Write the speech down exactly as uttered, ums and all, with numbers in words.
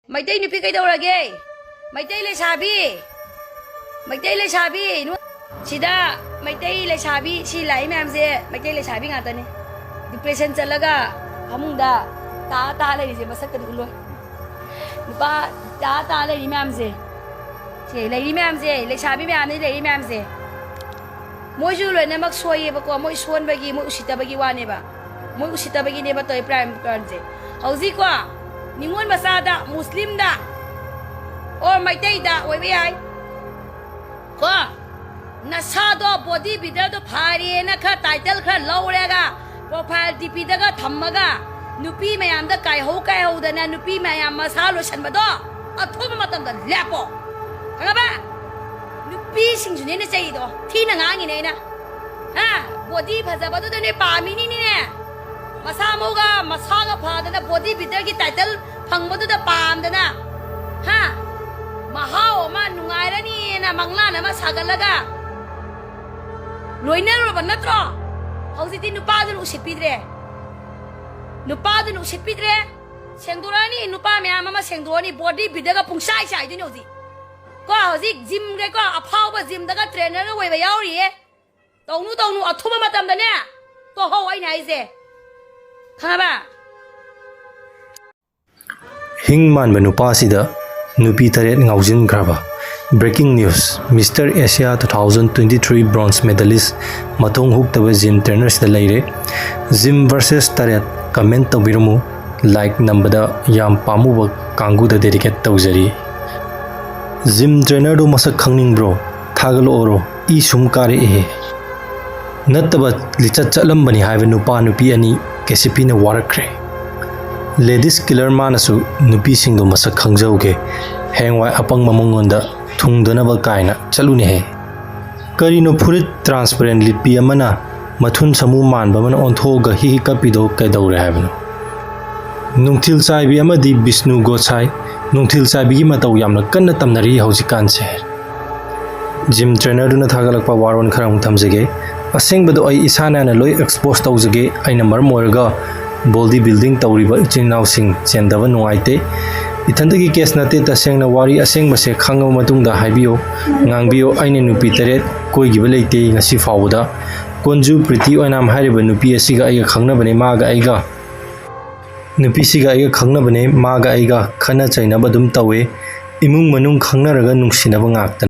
ꯃꯩꯇꯩ ꯅꯨꯄꯤ ꯀꯩꯗꯧꯔꯒꯦ? ꯃꯩꯇꯩ ꯂꯩꯁꯥꯕꯤ, ꯃꯩꯇꯩ ꯂꯩꯁꯥꯕꯤ, ꯅꯨ-, ꯁꯤꯗ ꯃꯩꯇꯩ ꯂꯩꯁꯥꯕꯤ, ꯁꯤ ꯂꯥꯛꯏ ꯃꯌꯥꯝꯁꯦ ꯃꯩꯇꯩ ꯂꯩꯁꯥꯕꯤ ꯉꯥꯛꯇꯅꯤ꯫ ꯗꯤꯄ꯭ꯔꯦꯁꯟ ꯆꯠꯂꯒ ꯐꯃꯨꯡꯗ ꯇꯥ ꯇꯥ ꯂꯩꯔꯤꯁꯦ ꯃꯁꯛꯀꯗꯤ ꯎꯠꯂꯣꯏ꯫ ꯅꯨꯄꯥ ꯇꯥ ꯇꯥ ꯂꯩꯔꯤ ꯃꯌꯥꯝꯁꯦ, ꯁꯤ ꯂꯩꯔꯤ ꯃꯌꯥꯝꯁꯦ, ꯂꯩꯁꯥꯕꯤ ꯃꯌꯥꯝꯅꯤ ꯂꯩꯔꯤ ꯃꯌꯥꯝꯁꯦ꯫ ꯃꯣꯏꯁꯨ ꯂꯣꯏꯅꯃꯛ ꯁꯣꯏꯌꯦꯕꯀꯣ, ꯃꯣꯏ ꯁꯣꯟꯕꯒꯤ, ꯃꯣꯏ ꯎꯁꯤꯠꯇꯕꯒꯤ ꯋꯥꯅꯦꯕ, ꯃꯣꯏ ꯎꯁꯤꯠꯇꯕꯒꯤꯅꯦꯕ ꯇꯧꯔꯤ ꯄ꯭ꯔꯥꯏꯝ ꯀꯔꯟꯁꯦ꯫ ꯍꯧꯖꯤꯛꯀꯣ ꯅꯤꯉꯣꯜ ꯃꯆꯥꯗ, ꯃꯨꯁꯂꯤꯝꯗ, ꯑꯣꯔ ꯃꯩꯇꯩꯗ ꯑꯣꯏꯕ ꯌꯥꯏ ꯀꯣ, ꯅꯁꯥꯗꯣ ꯕꯣꯗꯤ ꯕꯤꯜꯗꯔꯗꯣ ꯐꯔꯦꯅ ꯈꯔ ꯇꯥꯏꯇꯜ ꯈꯔ ꯂꯧꯔꯦꯒ, ꯄ꯭ꯔꯣꯐꯥꯏꯜ ꯗꯤꯄꯤꯗꯒ ꯊꯝꯃꯒ ꯅꯨꯄꯤ ꯃꯌꯥꯝꯗ ꯀꯥꯏꯍꯧ ꯀꯥꯏꯍꯧꯗꯅ ꯅꯨꯄꯤ ꯃꯌꯥꯝ ꯃꯁꯥ ꯂꯣꯏꯁꯟꯕꯗꯣ ꯑꯊꯨꯕ ꯃꯇꯝꯗ ꯂꯦꯞꯄꯣ, ꯈꯪꯉꯕ? ꯅꯨꯄꯤꯁꯤꯡꯁꯨꯅꯦ ꯑꯩꯅ ꯆꯩꯗꯣ, ꯊꯤꯅ ꯉꯥꯡꯉꯤꯅꯦ ꯑꯩꯅ꯫ ꯍꯥ? ꯕꯣꯗꯤ ꯐꯖꯕꯗꯨꯗꯅꯦ ꯄꯥꯝꯃꯤꯅꯤꯅꯦ꯫ ꯃꯁꯥ ꯃꯎꯒ ꯃꯁꯥꯒ ꯐꯗꯅ ꯕꯣꯗꯤ ꯕꯤꯜꯗꯔꯒꯤ ꯇꯥꯏꯇꯜ ꯐꯪꯕꯗꯨꯗ ꯄꯥꯝꯗꯅ, ꯍꯥ? ꯃꯍꯥꯎ ꯑꯃ ꯅꯨꯡꯉꯥꯏꯔꯅꯤꯅ ꯃꯪꯂꯥꯟ ꯑꯃ ꯁꯥꯒꯠꯂꯒ ꯂꯣꯏꯅꯔꯨꯔꯕ ꯅꯠꯇ꯭ꯔꯣ? ꯍꯧꯖꯤꯛꯇꯤ ꯅꯨꯄꯥꯗꯨꯅ ꯎꯁꯤꯠꯄꯤꯗ꯭ꯔꯦ, ꯅꯨꯄꯥꯗꯨꯅ ꯎꯁꯤꯠꯄꯤꯗ꯭ꯔꯦ꯫ ꯁꯦꯡꯗꯣꯔꯛꯑꯅꯤ, ꯅꯨꯄꯥ ꯃꯌꯥꯝ ꯑꯃ ꯁꯦꯡꯗꯣꯔꯛꯑꯅꯤ, ꯕꯣꯗꯤ ꯕꯤꯜꯗꯔꯒ ꯄꯨꯡꯆꯥꯏ ꯆꯥꯏꯗꯣꯏꯅꯦ ꯍꯧꯖꯤꯛ꯫ ꯀꯣ, ꯍꯧꯖꯤꯛ ꯖꯤꯝꯒꯩꯀꯣ, ꯑꯐꯥꯎꯕ ꯖꯤꯝꯗꯒ ꯇ꯭ꯔꯦꯅꯔꯒ ꯑꯣꯏꯕ ꯌꯥꯎꯔꯤꯌꯦ꯫ ꯇꯧꯅꯨ, ꯇꯧꯅꯨ, ꯑꯊꯨꯕ ꯃꯇꯝꯗꯅꯦ ꯇꯣꯛꯍꯧ ꯑꯩꯅ ꯍꯥꯏꯁꯦ, ꯈꯪꯉꯕ? ꯍꯤꯡ ꯃꯥꯟꯕ ꯅꯨꯄꯥꯁꯤꯗ ꯅꯨꯄꯤ ꯇꯔꯦꯠ ꯉꯥꯎꯁꯤꯟꯈ꯭ꯔꯕ꯫ Breaking news, Mister Asia two thousand twenty three bronze medalist ꯃꯇꯣꯡ ꯍꯨꯛꯇꯕ ꯖꯤꯝ ꯇ꯭ꯔꯦꯅꯔꯁꯤꯗ ꯂꯩꯔꯦ꯫ ꯖꯤꯝ ꯚꯔꯁꯦꯁ ꯇꯔꯦꯠ ꯀꯃꯦꯟ ꯇꯧꯕꯤꯔꯝꯃꯨ꯫ ꯂꯥꯏꯛ ꯅꯝꯕꯗ ꯌꯥꯝ ꯄꯥꯝꯃꯨꯕ ꯀꯥꯡꯕꯨꯗ ꯗꯦꯗꯤꯀꯦꯠ ꯇꯧꯖꯔꯤ꯫ ꯖꯤꯝ ꯇ꯭ꯔꯦꯅꯔꯗꯨ ꯃꯁꯛ ꯈꯪꯅꯤꯡꯕ꯭ꯔꯣ? ꯊꯥꯒꯠꯂꯛꯑꯣꯔꯣ? ꯏ ꯁꯨꯝ ꯀꯥꯔꯛꯑꯦꯍꯦ꯫ ꯅꯠꯇꯕ ꯂꯤꯆꯠ ꯆꯠꯂꯝꯕꯅꯤ ꯍꯥꯏꯕ ꯅꯨꯄꯥ ꯅꯨꯄꯤ ꯑꯅꯤ ꯀꯦꯁꯤꯄꯤꯅ ꯋꯥꯔꯛꯈ꯭ꯔꯦ꯫ ꯂꯦꯗꯤꯁ ꯀꯤꯂꯔ ꯃꯥꯅꯁꯨ ꯅꯨꯄꯤꯁꯤꯡꯗꯣ ꯃꯁꯛ ꯈꯪꯖꯍꯧꯒꯦ, ꯍꯌꯦꯡꯋꯥꯏ ꯑꯄꯪꯕ ꯃꯉꯣꯟꯗ ꯊꯨꯡꯗꯅꯕ ꯀꯥꯏꯅ ꯆꯠꯂꯨꯅꯦꯍꯦ꯫ ꯀꯔꯤꯅꯣ ꯐꯨꯔꯤꯠ ꯇ꯭ꯔꯥꯟꯁꯄꯔꯦꯟ ꯂꯤꯠꯄꯤ ꯑꯃꯅ ꯃꯊꯨꯟ ꯁꯃꯨ ꯃꯥꯟꯕ ꯑꯃꯅ ꯑꯣꯟꯊꯣꯛꯑꯒ ꯍꯤ ꯍꯤ ꯀꯞꯄꯤꯗꯣ ꯀꯩꯗꯧꯔꯦ ꯍꯥꯏꯕꯅꯣ? ꯅꯨꯡꯊꯤꯜ ꯆꯥꯏꯕꯤ ꯑꯃꯗꯤ ꯕꯤꯁꯅꯨ ꯒꯣꯁꯥꯏ ꯅꯨꯡꯊꯤꯜ ꯆꯥꯏꯕꯤꯒꯤ ꯃꯇꯧ ꯌꯥꯝꯅ ꯀꯟꯅ ꯇꯝꯅꯔꯤ ꯍꯧꯖꯤꯛꯀꯥꯟꯁꯦ꯫ ꯖꯤꯝ ꯇ꯭ꯔꯦꯅꯔꯗꯨꯅ ꯊꯥꯒꯠꯂꯛꯄ ꯋꯥꯔꯣꯜ ꯈꯔ ꯑꯃꯨꯛ ꯊꯝꯖꯒꯦ꯫ ꯑꯁꯦꯡꯕꯗꯣ ꯑꯩ ꯏꯁꯥꯅ ꯍꯥꯟꯅ ꯂꯣꯏ ꯑꯦꯛꯁꯄꯣꯖ ꯇꯧꯖꯒꯦ꯫ ꯑꯩꯅ ꯃꯔꯝ ꯑꯣꯏꯔꯒ ꯕꯣꯗꯤ ꯕꯤꯜꯗꯤꯡ ꯇꯧꯔꯤꯕ ꯏꯆꯤꯟ ꯏꯅꯥꯎꯁꯤꯡ ꯆꯦꯟꯗꯕ ꯅꯨꯡꯉꯥꯏꯇꯦ꯫ ꯏꯊꯟꯇꯒꯤ ꯀꯦꯁ ꯅꯠꯇꯦ, ꯇꯁꯦꯡꯅ ꯋꯥꯔꯤ ꯑꯁꯦꯡꯕꯁꯦ ꯈꯪꯉꯕ ꯃꯇꯨꯡꯗ ꯍꯥꯏꯕꯤꯌꯨ꯫ ꯉꯥꯡꯕꯤꯌꯨ, ꯑꯩꯅ ꯅꯨꯄꯤ ꯇꯔꯦꯠ ꯀꯣꯏꯈꯤꯕ ꯂꯩꯇꯦ ꯉꯁꯤ ꯐꯥꯎꯕꯗ꯫ ꯀꯣꯟꯖꯨ ꯄ꯭ꯔꯤꯇꯤ ꯑꯣꯏꯅꯥꯝ ꯍꯥꯏꯔꯤꯕ ꯅꯨꯄꯤ ꯑꯁꯤꯒ ꯑꯩꯒ ꯈꯪꯅꯕꯅꯦ, ꯃꯥꯒ ꯑꯩꯒ꯫ ꯅꯨꯄꯤꯁꯤꯒ ꯑꯩꯒ ꯈꯪꯅꯕꯅꯦ, ꯃꯥꯒ ꯑꯩꯒ ꯈꯠꯅ ꯆꯩꯅꯕ ꯑꯗꯨꯝ ꯇꯧꯋꯦ꯫ ꯏꯃꯨꯡ ꯃꯅꯨꯡ ꯈꯪꯅꯔꯒ ꯅꯨꯡꯁꯤꯅꯕ ꯉꯥꯛꯇꯅꯤ꯫